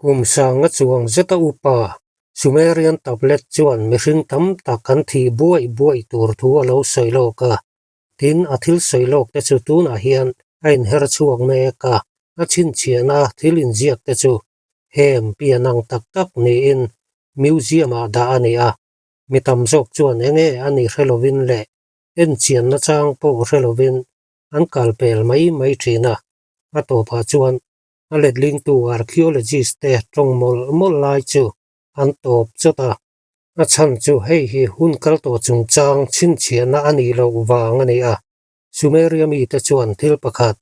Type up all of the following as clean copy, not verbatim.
Kum sanga chuang zeta upa Sumerian tablet chuan mihring tam tak an thih buaih buaih tur thu a lo sawi lawk a. Tin, a thil sawi lawk te chu tunah hian a inher chhuak mek a, a chhinchhiahna thil inziak te chu hem pian ang tak tak niin museum-ah dah a ni a. Mi tam zawk chuan enge a nih hre lovin leh enchianna chang pawh hre lovin an kal pel mai mai thin a. A tawpah chuan a letlingtu archaeologist te tawng mawlh mawlh lai chu an tawp chawt a. A chhan chu hei hi hun kal tawh chungchang chhinchhiahna a nih loh vang a ni a. Sumeria mite chuan thil pakhat,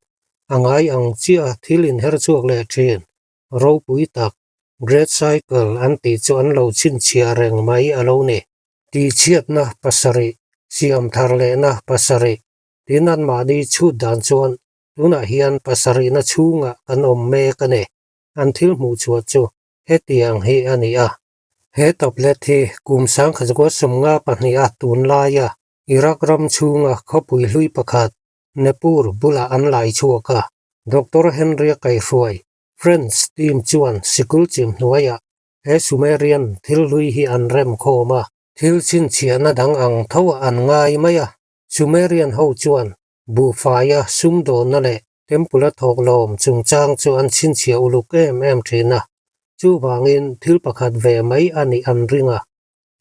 a ngai ang chiah a thil inher chhuak leh thin, ropui tak, Great Cycle an tih chu an lo chhinchhiah reng mai a lo ni. Tihchhiatna pasarih, siam thar lehna pasarih, tin anmahni chhut dan chuan tunah hian pasarihna chhungah kan awm mek a ni. An thil hmuh chhuah chu hetiang hi a ni a. He tablet hi kum 1952 tunlaia Iraq ram chhunga khawpui hlui pakhat Nippur bulah an lai chhuak a. Doctor Henry-a kaihhruai French team chuan sikul chim hnuaiah he Sumerian thil hlui hi an rem khawm a. Thil chhinchhiahna dang ang tho an ngai mai a. Sumerian ho chuan buhfaia sumdawnna leh temple-a thawk lawm chungchang chu an chhinchhiah uluk em em thin a. Chuvangin thil pakhat ve mai a nih an ring a.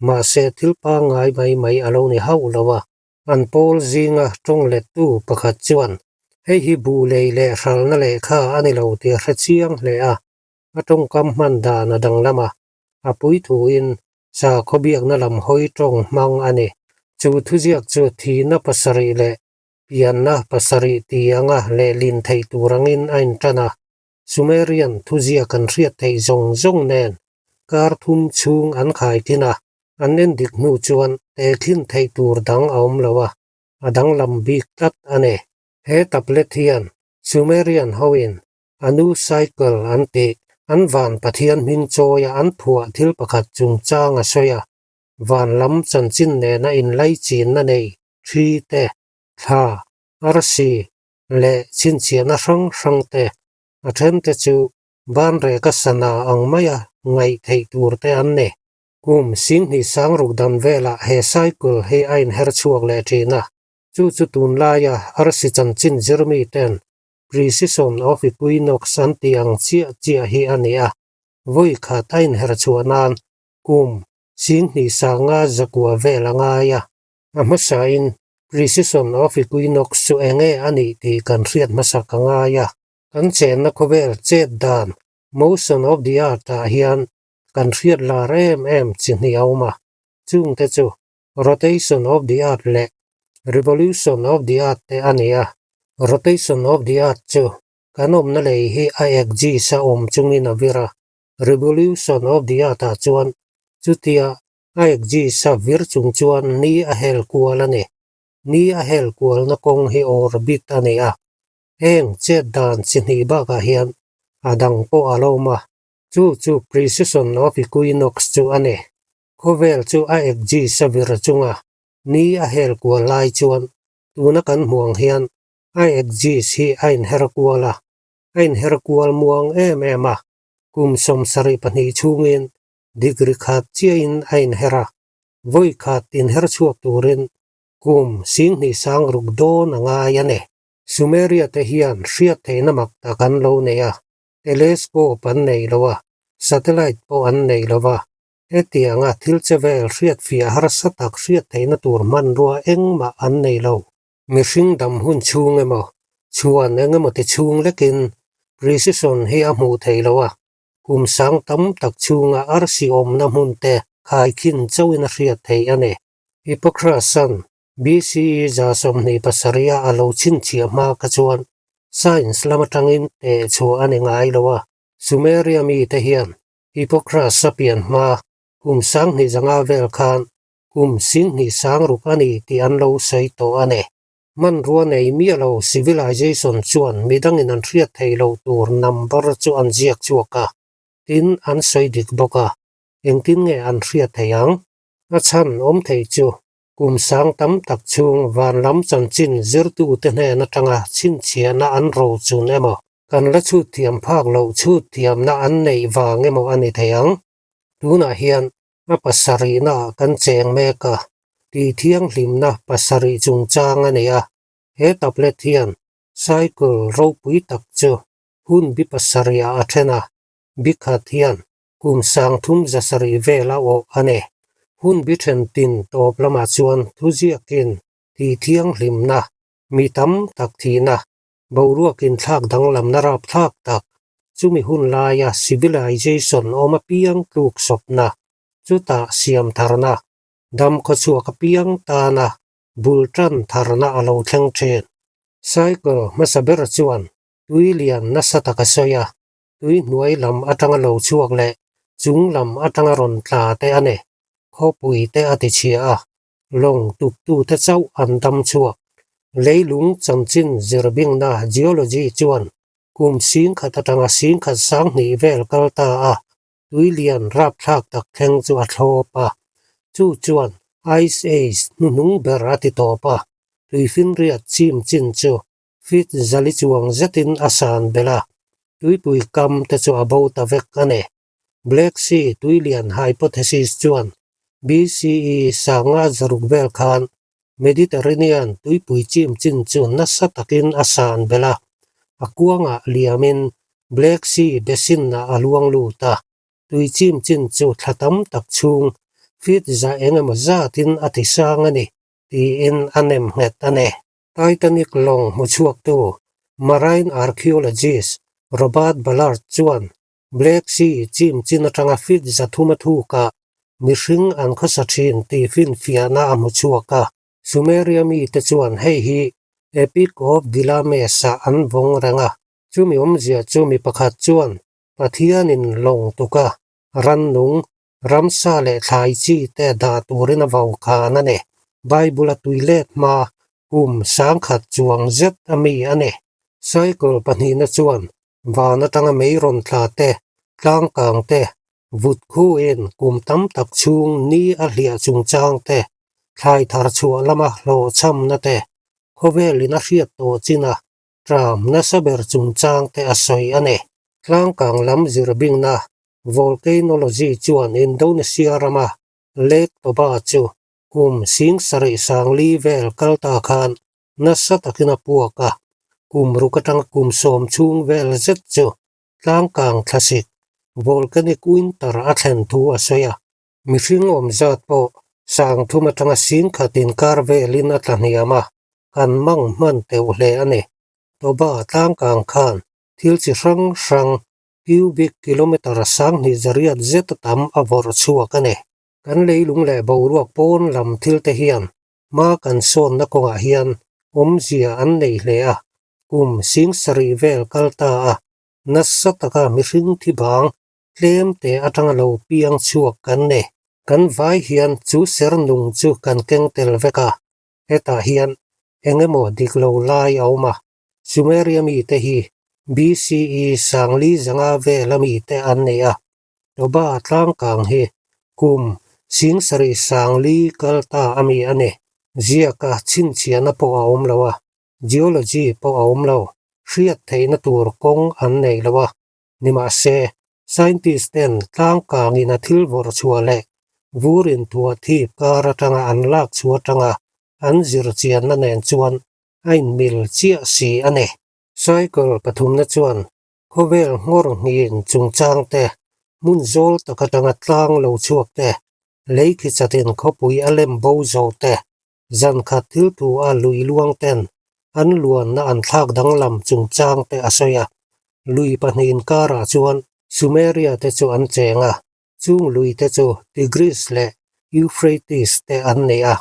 Mahse thil pangngai mai mai a lo ni hauh lo a. An pawl zinga tawng lettu pakhat chuan hei hi buh lei leh hralhna lehkha a ni lo tih a hre chiang hle a. A tawngkam hman dan a danglam a, a pui thuin sakhaw biakna lam hawi tawng hmang a ni. Chu thuziak chu thihna pasarih leh pianna pasarih ti anga lehlin theih tur angin a intan a. Sumerian thuziak an hriat theih zawng zawng nen kar thum chhung an khai thin a, an endik hnu chuan tehkhin theih tur dang a awm lo a, a danglam bik tlat a ni. He tablet hian Sumerian hoin Anu cycle an tih, an van Pathian hming chawia an phuah thil pakhat chungchang a sawi a, van lam chanchin nena inlaichinna nei thi te, thla, arsi leh chhinchhiahna hrang hrang te, a then te chu banreka sana ang maia ngaih theih tur te an ni. Kum singhnih sangruk dan velah he cycle hi a inher chhuak leh thin a, chu chu tunlaia arsi chanchin zirmi ten Precision of Equinox an tih ang chiah chiah hi a ni a, vawi khat a inher chhuah nan kum singhnih sanga zakua vel a ngai a. A hmasain Precision of Equinox chu eng nge a nih tih kan hriat hmasak a ngai a. Kan chenna khawvel chet dan Motion of the Earth ah hian kan hriat lar em em chi hnih a awm a, chungte chu Rotation of the Earth leh Revolution of the Earth te a ni a. Rotation of the Earth chu kan awmna lei hi a axis a awm chungin a vir a, Revolution of the Earth ah chuan chutia a axis a vir chung chuan ni a hel kual a ni. Ni a hel kualna kawng hi orbit a ni a. Heng chet dan chi hnih bakah hian a dang pawh a lo awm a, chu chu precession of equinox chu a ni. Khawvel chu a axis a vir chunga ni a hel kual lai chuan tuna kan hmuh ang hian a axis hi a inher kual a, a inher kual muang em em a, kum 72 chhungin degree khat chiahin a inher a, vawi khat inher chhuak turin kum 2600 dawn a ngai a ni. Sumeria te hian hriat theihna mak tak an lo nei a, telescope an nei lo a, satellite pawh an nei lo va, hetianga thil che vel hriat fiah harsa tak hriat theihna tur hmanrua engmah an nei lo. Mihring dam hun chhung emaw, chhuan engemaw ti chhung lekin precision hi a hmuh theih lo a, kum sang tam tak chhunga arsi awmna hmun te khaikhin chauhin a hriat theih a ni. Hippocrates-a'n BCE 27 a a lo chhinchhiah hma kha chuan science lam atangin teh chhuah a ni ngai lo a. Sumeria mite hian Hippocrates-a pian hma kum 2500 vel khan kum 2600 a ni tih an lo sawi tawh a ni. Hmanrua nei miah lo civilization chuan midangin an hriat theih loh tur number chu an ziak chhuak a, tin an sawi dik bawk a. Engtin nge an hriat theih ang? A chhan awm thei chu kum sang tam tak chhung van lam chanchin zirtute hnen atanga chhinchhiahna an ro chun emaw? Kan la chhut thiam phak loh chhut thiamna an neih vang emaw a ni thei ang. Tunah hian a pasarihnaah kan cheng mek a, tih thianghlimna pasarih chungchang a nei a. He tablet hian cycle ropui tak chu hun bi pasarihah a then a, bi khat hian kum sangthum zasarih vel a awh a ni. Hun bi then tin tawp lamah chuan thuziakin tih thianghlimna, mi tam tak thihna, boruak inthlak danglamna rapthlak tak, chumi hun laia civilization awm apiang tluk sawpna, chutah siam tharna, dam khawchhuak apiang tana bul tan tharna a lo thleng thin. Cycle hmasa ber chuan tui lian nasa tak a sawi a, tui hnuai lam atanga lo chhuak leh chung lam atanga rawn tla te a ni. Khawpui te a ti chhia a, lawng tuktute chauh an dam chhuak. Leilung chanchin zirbingna Geology chuan kum singkhat atanga singkhat sanghnih vel kal ta a, tui lian rapthlak tak thleng chu a thlawp a. Chu chuan Ice Age hnuhnung ber a ti tawp a, tuifinriat chim chin chu feet zali chuang zetin a san belh a, tuipui kam te chu a bo ta vek a ni. Black Sea tuilian hypothesis chuan BCE sanga zaruk vel khan Mediterranean tuipui chim chin chu nasa takin a san belh a, a kuangah liamin Black Sea basin-ah a luang lut a, tui chim chin chu thla tam tak chhung feet za eng emaw zatin a ti sang a ni tiin a nem nghet a ni. Titanic lawng hmuchhuaktu marine archaeologist Robert Ballard chuan Black Sea chim chin atanga feet 300 a thukah mihring an khawsa thin tih finfiahna a hmu chhuak a. Sumeria mite chuan hei hi Epic of Gilgamesh-ah an vawng reng a. Chumi awmzia chu mi pakhat chuan Pathianin lawng tuka rannung, ramsa leh thlai chi te dah turin a vau khan a ni. Bible a tui let hma kum 10,000 chuang zet a mi a ni. Cycle pahnihna chuan Van atanga mei rawn tla te, tlangkang te, vut khuin kum tam tak chhung ni a hliah chungchang te, thlai thar chhuah lama hlawhchhamna te, khawvelin a hriat tawh china tram nasa ber chungchang te a sawi a ni. Tlangkang lam zirbingna, Volcanology, chuan Indonesia rama Lake Toba chu kum 74,000 vel kal ta khan nasa takin a puak a, kum ruk atanga kum 10 chhung vel zet chu tlangkang thlasik, volcanic winter, a thlen thu a sawi a. Mihring awm zat pawh 3,000 atanga 10,000 inkar velin a tla hniam a, kan mang hman teuh hle a ni. Toba tlangkang khan thil chi hrang hrang cubic kilometre 2800 zet a tam a vawrh chhuak a ni. Kan leilung leh boruak pawn lam thil te hian hma kan sawnna kawngah hian awmzia an nei hle a, kum 7000 vel kal ta a, nasa taka mihring thi bang tlem te atanga lo piang chhuak kan ni. Kan vai hian chu ser nung chu kan keng tel vek a, hetah hian eng emaw dik lo lai a awm a, Sumeria mite hi BCE 4500 vela mite an nei a, Toba tlangkang hi kum 74,000 kal ta a mi a ni. Ziaka chhinchhiahna pawh a awm lo a, geology pawh a awm lo, hriat theihna tur kawng an nei lo a. Nimahse, scientist ten tlangkangin a thil vawrh chhuah leh vur inthuah thip kar atanga an lak chhuah atanga an zir chianna nen chuan a inmil chiah si a ni. Cycle pathumna chuan khawvel nghawr nghin chungchang te, hmun zawl tak atanga tlang lo chhuak te, lei khi chatin khawpui a lem bo zo te, zan khat thil thu a lui luang ten an luanna an thlak danglam chungchang te a sawi a. Lui pahnih inkarah chuan Sumeria te chu an cheng a, Chung lui te chu Tigris leh Euphrates te an nei a,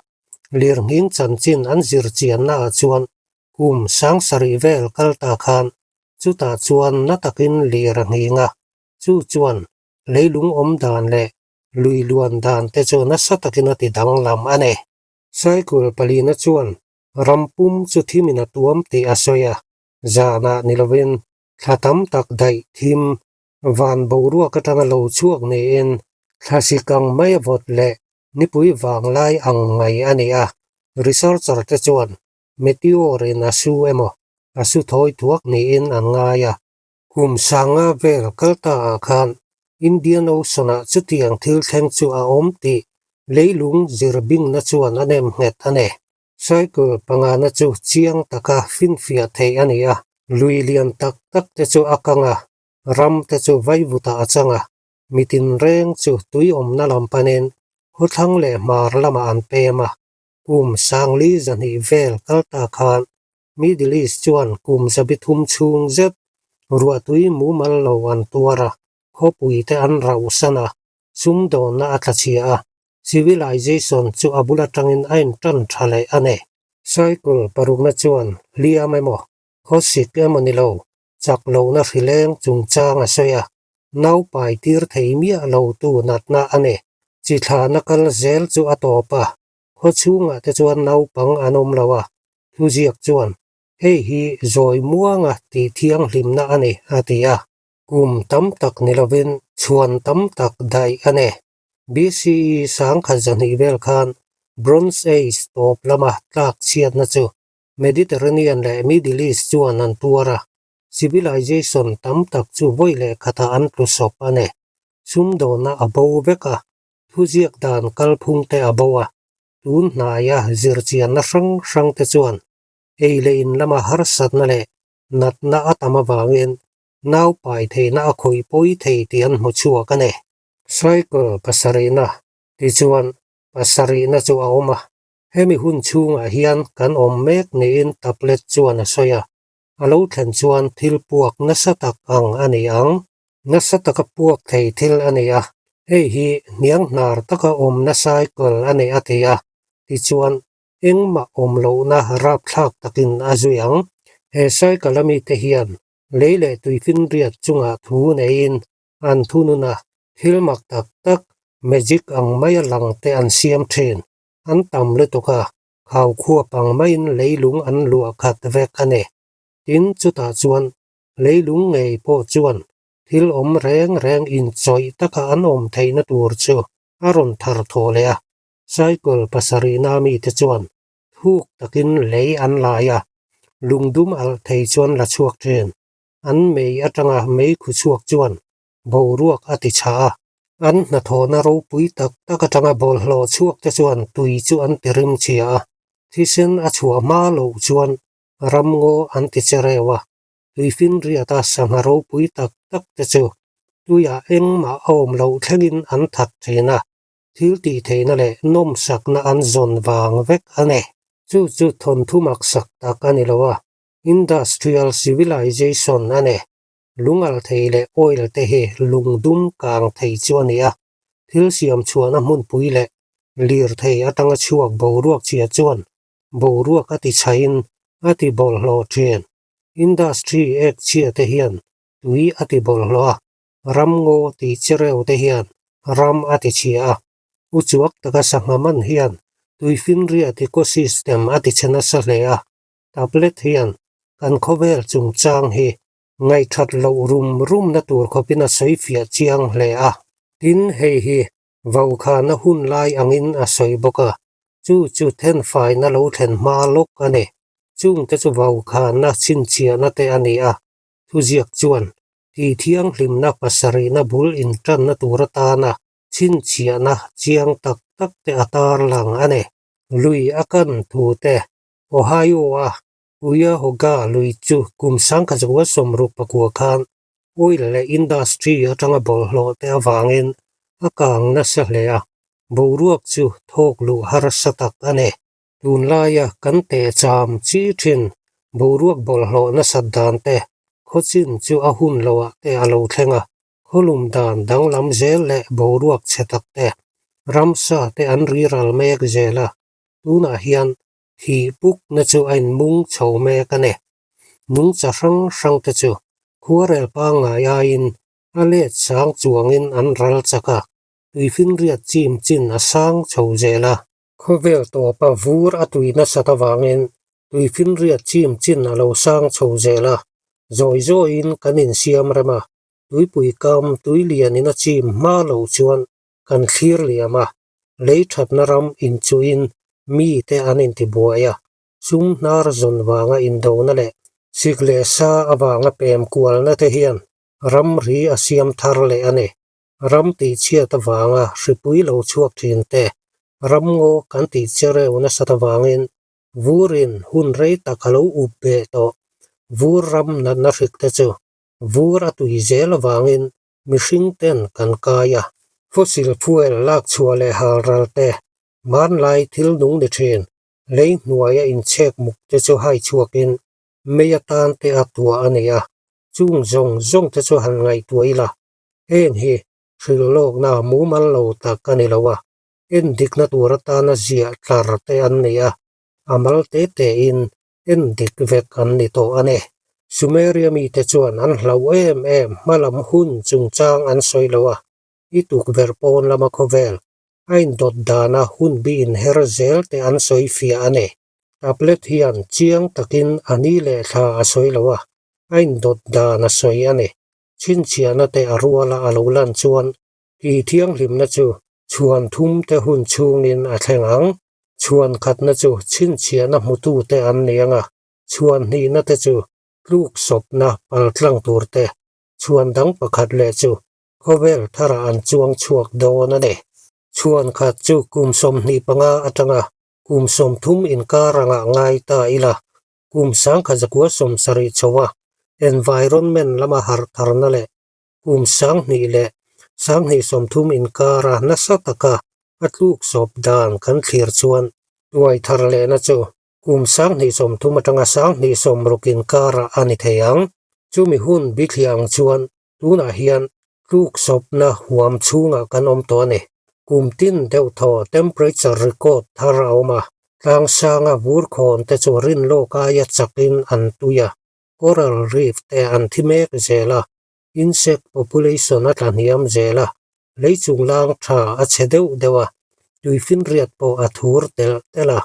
lirnghing chanchin an zir chianna ah chuan kum 7000 vel kal ta khan chutah chuan na takin lir a nghing a, chu chuan leilung awm dan leh lui luan dan te chu nasa takin a ti danglam a ni. Cycle palina chuan ram pum chu thimin a tuam tih a sawi a, zanah ni lovin thla tam tak daih thim Van boruak atanga lo chhuak niin thlasik ang mai a vawt leh nipui vanglai ang mai a ni a, researcher te chuan meteor in a su emaw a su thawi thuak niin an ngai a. Kum sanga vel kal ta ah khan Indian Ocean-ah chutiang thil thleng chu a awm tih leilung zir bingna chuan a nem nghet a ni. Cycle pangana chu chiang taka finfiah theih a ni a, lui lian tak tak te chu a kang a, ram te chu vaivutah a chang a, mi tinreng chu tui awmna lam panin khawthlang leh hmar lamah an pem a. Kum sangli zahnih vel kal ta khan Middle East chuan kum zabi thum chhung zet ruahtui mumal lo an tuar a, khawpui te an rauhsan a, sumdawnna a tla chhia a, civilization chu a bul atangin a intan tha leh a ni. Cycle parukna chuan hliam emaw, khawsik emaw ni lo, chak lohna hrileng chungchang a sawi a, naupai tir thei miah lo tu natna a ni. Chi thlahna kal zel chu a tawp a, khaw chhungah te chuan naupang an awm lo a, thuziak chuan, Hei hi zawi muanga tih thianghlimna a ni, a ti a. Kum tam tak ni lovin chhuan tam tak daih a ni. BCE sangkhat zahnih vel khan Bronze Age tawp lama tlak chhiatna chu Mediterranean leh Middle East chuan an tuar a, civilization tam tak chu vawi leh khatah an tlu sawp a ni. Sumdawnna a bo vek a, thuziak dan kalphung te a bo a, tun hnaia zirchianna hrang hrang te chuan ei leh in lama harsatna leh natna a tam avangin naupai theihna a khawih pawi thei tih an hmu chhuak a ni. Cycle pasarihna tichuan pasarihna chu a awm a, hemi hun chhungah hian kan awm mek niin tablet chuan a sawi a, a lo thlen chuan thil puak nasa tak ang a ni ang. Nasa taka puak thei thil a ni a, hei hi hnianghnar taka awmna cycle a ni a ti a, tichuan engmah awm lohna rapthlak takin a zui ang. He cycle a mite hian lei leh tuifinriat chungah thu neiin an thunun a, thil mak tak tak, magic ang maia lang te an siam thin. An tam lutuk a, khau khuap ang maiin leilung an luah khat vek a ni. Tin, chutah chuan leilung ngei pawh chuan thil awm reng reng inchawih taka an awm theihna tur chu a rawn thar thawh leh a. Cycle pasarihna mite chuan thuk takin lei an lai a, lungdum alh thei chuan la chhuak thin. An mei atanga mei khu chhuak chuan boruak a ti chhah a, an hnathawhna ropui tak tak atanga bawlhhlawh chhuak te chuan tui chu an ti rim chhia a, thisen a chhuah hma loh chuan ramngaw an ti che reuh a, tuifinriata sangha ropui tak tak te chu tuiah engmah a awm loh thlengin an that thin a, thil tih theihna leh nawmsakna an zawn vang vek a ni. Chu chu thawnthu maksak tak a ni lo a, Industrial civilization a ni. Lungal thei leh oil te hi lungdum kang thei chu a ni a, thil siam chhuahna hmunpui leh lirthei atanga chhuak boruak chhia chuan boruak a ti chhain a ti bawlhhlawh thin. Industry ek chhia te hian tui a ti bawlhhlawh a, ramngaw tih chereu te hian ram a ti chhia a, uchuak taka sangha man hian tuifinriat ecosystem a ti chhe nasa hle a. Tablet hian kan khawvel chungchang hi ngaihthat loh rum rumna tur khawpin a sawi fiah chiang hle a. Tin, hei hi vaukhana hun lai angin a sawi bawk a, chu chu thenfaina lo thlen hma lawk a ni. Chungte chu vaukhana chhinchhiahna te a ni a, thuziak chuan tih thianghlimna pasarihna bul intanna tur atana chhinchhiahna chiang tak tak te a tarlang a ni. Lui a kan thu te Ohio-a Cuyahoga lui chu kum 1964 khan oil leh industry atanga bawlhhlawh te avangin a kang nasa hle a, boruak chu thawk luh harsa tak a ni. Tunlaia kan tehcham chi thin boruak bawlhhlawh nasat dan te, khawchin chu a hun loah te a lo thleng a, khawlum dan danglam zel leh boruak chhe tak te, ramsa te an riral mek zel a, tunah hian Thih pukna chu a inmung chho mek a ni. Nungcha hrang hrang te chu khuarel pangngai aiin a let sang chuangin an ral chak a, tuifinriat chim chin a sang chho zel a. Khawvel tawpa vur a tui nasat avangin tuifinriat chim chin a lo sang chho zel a, zawi zawiin kan insiam rem a, tuipui kam tui lianin a chim hma lo chuan kan thlir liam a, lei thatna ram inchuhin mite an intibuai a, sum hnar zawn vanga indona leh. Sik leh sa avanga pem kualna te hian ramri a siam thar leh a ni. Ram tihchhiat avanga hripui lo chhuak thin te, ramngaw kan tih chereu nasat avangin vurin hun rei tak a lo up beh tawh. Vur ram natna hrik te chu vur a tui zel avangin mihring ten kan kai a. Fossil fuel lak chhuah leh hal ral te, hmanlai thil nung ni thin, lei hnuaia inchhek muk te chu hai chhuakin mei atan te a tuah a ni a, chung zawng zawng te chu han ngaihtuah ila, heng hi hrilhlawkna mumal lo tak a ni lo a, endikna tur atana ziah tlar te an ni a, a mal te tein endik vek an ni tawh a ni. Sumeria mite chuan an hlauh em em hmalam hun chungchang an sawi lo a, i tukverh pawn lama khawvel a indawt dana hun bi inher zel te an sawi fiah a ni. Tablet hian chiang takin a ni leh thla a sawi lo a, a indawt dan a sawi a ni. Chhinchhiahna te a ruala a lo lan chuan tih thianghlimna chu chhuan thum te hun chhungin a thleng ang. Chhuan khatna chu chhinchhiahna hmutute an ni ang a, chhuan hnihna te chu tluk sawpna paltlang tur te, chhuan dang pakhat leh chu khawvel tharah an chuang chhuak dawn a ni. Chhuan khat chu kum 25 atanga kum 30 inkar angah ngai ta ila, kum 1970 chhoa environment lama harh tharna leh kum 2000 leh 2030 inkara nasa taka a tluk sawp dan kan thlir chuan tuai thar lehna chu kum 2030 atanga 2060 inkarah a ni thei ang. Chumi hun bithliah ang chuan tunah hian tluk sawpna huam chhungah kan awm tawh a ni. Kum tin deuh thaw temperature record thar a awm a, tlangsanga vur khawn te chu rinlawk aia chakin an tui a, coral reef te an thi mek zel a, insect population a tlahniam zel a, leichung lang tha a chhe deuh deuh a, tuifinriat pawh a thur telh telh a,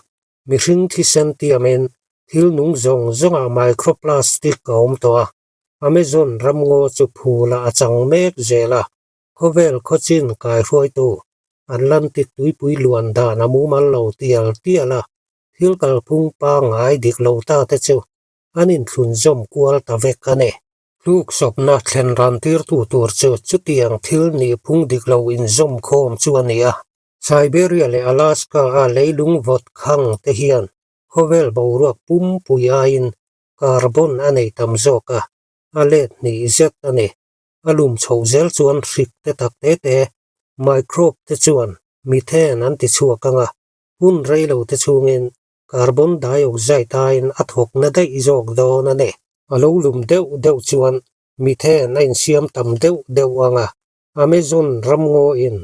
mihring thisen tiamin thil nung zawng zawngah microplastic a awm tawh a, Amazon ramngaw chu phula a chang mek zel a, khawvel khawchin kaihruaitu Atlantic tuipui luan dan a mumal lo tial tial a, thil kalphung pangngai dik lo ta te chu an inthlunzawm kual ta vek a ni. Tluksawpna thlen ran tirtu tur chu chutiang thil nihphung dik lo inzawm khawm chu a ni a. Siberia leh Alaska-a leilung vawt khang te hian khawvel boruak pumpui aiin carbon a nei tam zawk a, a let hnih zet a ni. A lum chhoh zel chuan hrik te tak te te, microbe te chuan methane an ti chhuak ang a, hun rei lo te chhungin carbon dioxide aiin a thawk na daih zawk dawn a ni. A lo lum deuh deuh chuan methane a insiam tam deuh deuh ang a, Amazon ramngawin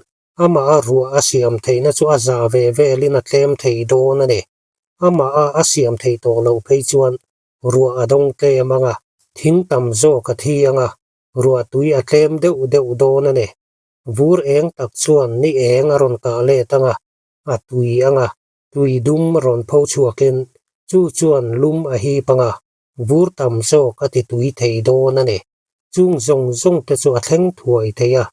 amah a ruah a siam theihna chu a za ve velin a tlem thei dawn a ni. Amah a a siam theih tawh loh phei chuan ruah a dawng tlem ang a, thing tam zawk a thi ang a, ruah tui a tlem deuh deuh dawn a ni. Vur eng tak chuan ni eng a rawn kah let ang a, a tui ang a, tui dum rawn pho chhuakin chu chuan lum a hip ang a, vur tam zawk a ti tui thei dawn a ni. Chung zawng zawng te chu a thleng thuai thei a,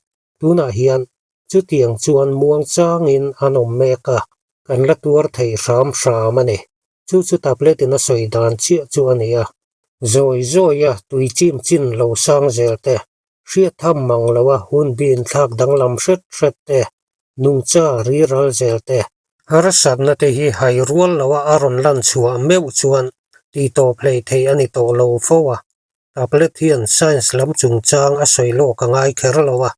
tunah hian chutiang chuan muang changin an awm mek a, kan la tuar thei hram hram a ni. Chu chu tablet in a sawi dan chiah chu a ni a. Zawi zawi a tui chim chin lo sang zel te, hriat tham mang lo a hun bin thlak danglam hret hret te, nungcha ri ral zel te, harsatna te hi hai rual lo a a rawn lan chhuah meuh chuan tih tawp hlei theih a ni tawh lo fo a. Tablet hian science lam chungchang a sawi lawk a ngai kher lo a,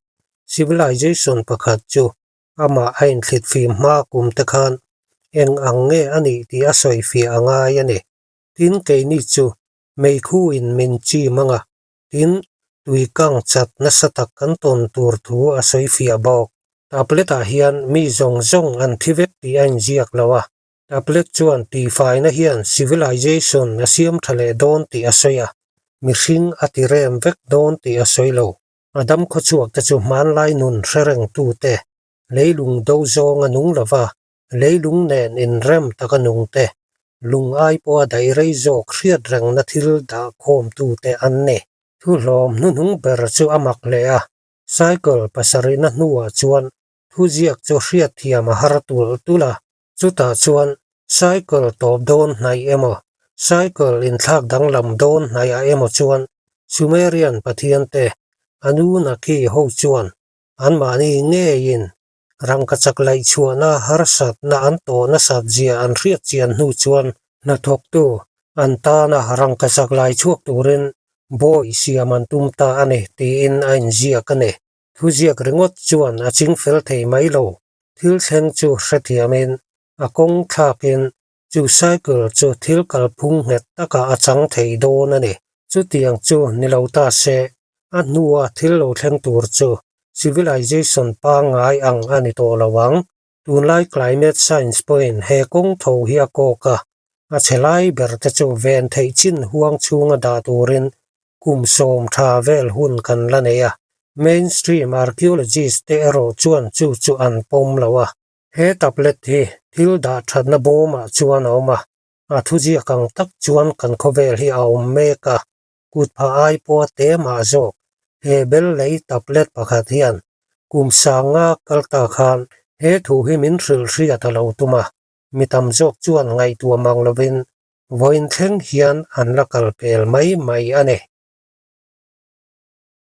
civilization pakhat chu amah a inthlit fim hma kum te khan eng ang nge a nih tih a sawi fiah a ngai a ni. Tin, keini chu meikhu in min chim ang a, tin, tui kang chat nasa tak kan tawn tur thu a sawi fiah bawk. Tablet ah hian mi zawng zawng an thi vek tih a inziak lo a, tablet chuan tihfaina hian civilization a siam tha leh dawn tih a sawi a, mihring a ti rem vek dawn tih a sawi lo. A dam khawchhuak te chu hmanlai nun hre reng tute, leilung do zawng a nung lova, leilung nen inrem taka nung te, lung ai pawha daih rei zawk hriat rengna thil dah khawm tute an ni. Thu hlawm hnuhnung ber chu a mak hle a, cycle pasarihna hnuah chuan thuziak chu hriatthiam a har tulh tulh a, chutah chuan cycle tawp dawn hnaih emaw, Cycle inthlak danglam dawn hnaihah emaw chuan Sumerian pathiante Anunnaki ho chuan anmahni ngeiin rangkachak laihchhuahna harsatna an tawh nasat zia an hriat chian hnu chuan hnathawktu an tana rangkachak laichhuak turin bawi siam an tum ta a ni tiin a inziak a ni. Thuziak ringawt chuan a ching fel thei mai lo. Thil thleng chu hrethiamin a kawng thlakin chu cycle chu thil kalphung nghet takah a chang thei dawn a ni. Chutiang chu ni lo ta se, a hnua thil lo thleng tur chu civilization pangngai ang a ni tawh lo ang. Tunlai climate science pawhin he kawng tho hi a kawk a, a chhe lai ber te chu ven theih chin huang chhunga dah turin kum 10 vel hun kan la nei a. Mainstream archaeologist te erawh chuan chu chu an pawm lo a. He tablet hi thil dah thatna bawmah chuan a awm a, a thuziak ang tak chuan kan khawvel hi a awm mek a, kut phah ai pawha te mah zawk. He bel lei tablet pakhat hian kum 50 kal ta khan he thu hi min hrilh hriat a lo tum a, mi tam zawk chuan ngaihtuah mang lovin vawiin thleng hian an la kal pel mai mai a ni.